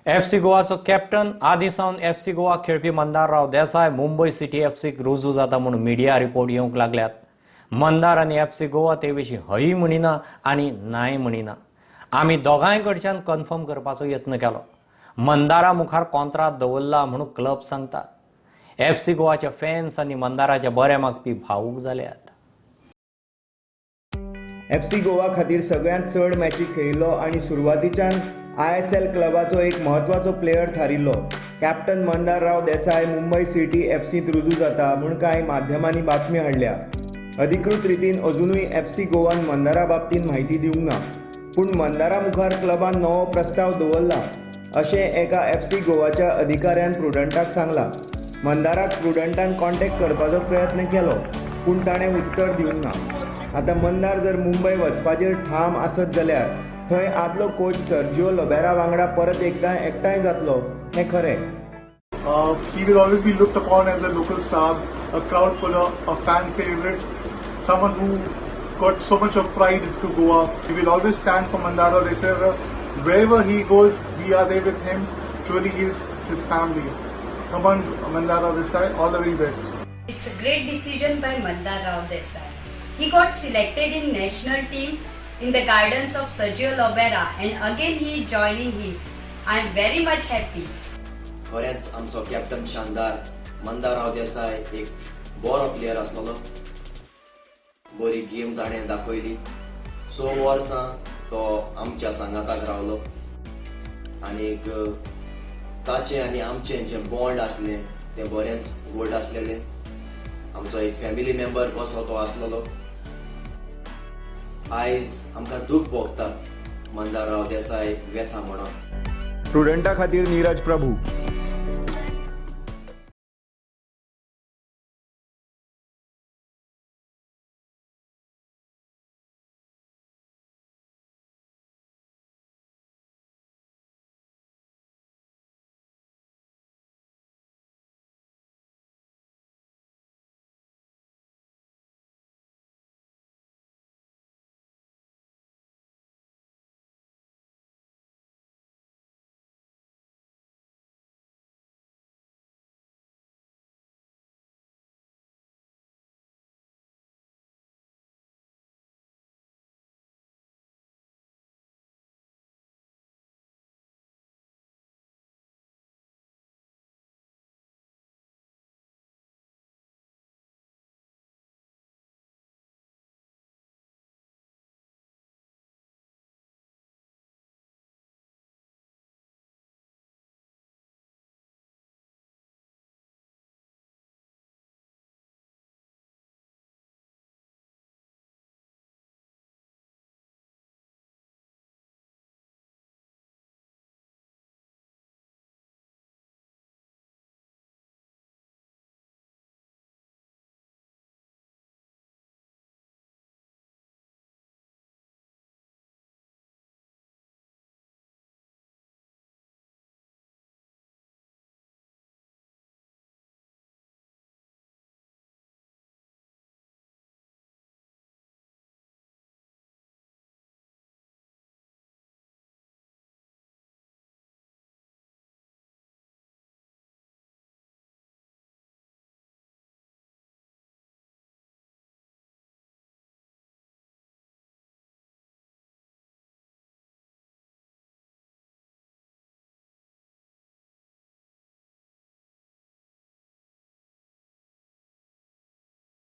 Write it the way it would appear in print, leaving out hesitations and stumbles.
F C गोवाचो captain, आदीं सावन F C Goa खेळपी मंदार राव देसाय मुंबय सिटी एफ सीक रुजू जाता म्हूण मिडिया रिपोर्ट येवंक लागल्यात. मंदार आनी एफ सी गोवा ते विशीं हय म्हणिना आनी नाय म्हणिना. आमी दोगांय कडच्यान कन्फर्म करपाचो यत्न केलो. मंदारा मुखार कॉन्त्रात दवरला म्हणून क्लब सांगतात. एफ सी गोवाचे फॅन्स आनी मंदाराचे बरे मागपी भावूक जाल्यात. एफ सी गोवा खातीर सगळ्यांत चड मॅची खेळिल्लो आनी सुरवातीच्यान आयएसएल क्लबाचो एक म्हत्वाचो प्लेयर थारिल्लो कॅप्टन मंदार राव देसाय मुंबय सिटी एफसींत रुजू जाता म्हूण कांय माध्यमांनी बातमी हाडल्या. अधिकृत रितीन अजुनूय एफ सी गोवान मंदारा बाबतींत म्हायती दिवंक ना, पूण मंदारा मुखार क्लबान नवो प्रस्ताव दवरला अशें एका एफ सी गोवाच्या अधिकाऱ्यान प्रुडंटाक सांगलां. मंदाराक प्रुडंटान कॉन्टॅक्ट करपाचो प्रयत्न केलो, पूण ताणें उत्तर दिवंक ना. आतां मंदार जर मुंबय वचपाचेर ठाम आसत जाल्यार थंय आदलो कोच सर्जिओ लोबेरा वांगडा परत एकदां एकठांय जातलो हें खरें. He will always be looked upon as a local star, a crowd puller, a fan favorite, someone who got so much of pride to Goa. He will always stand for Mandar Rao Desai. Wherever he goes, we are there with him. Truly, he is his family. Come on, Mandar Rao Desai, all the very best. It's a great decision by Mandar Rao Desai. He got selected in national team in the guidance of Sergio Lobera and again he is joining him. I am very much happy. खरेंच आमचो captain शानदार मंदार राव देसाय एक बरो player आसलेलो. बरी game ताणें दाखयली. 6 वर्सां तो आमच्या सांगाताक रावलो आनीक ताचें आनी आमचें जें बॉन्ड आसलें तें बरेंच घट आसलेलें. आमचो एक फॅमिली मेंबर कसो तो आसलेलो. आयज आमकां दूख भोगता मंदार राव देसाय वेता म्हणून. प्रुडंटा खातीर नीरज प्रभू.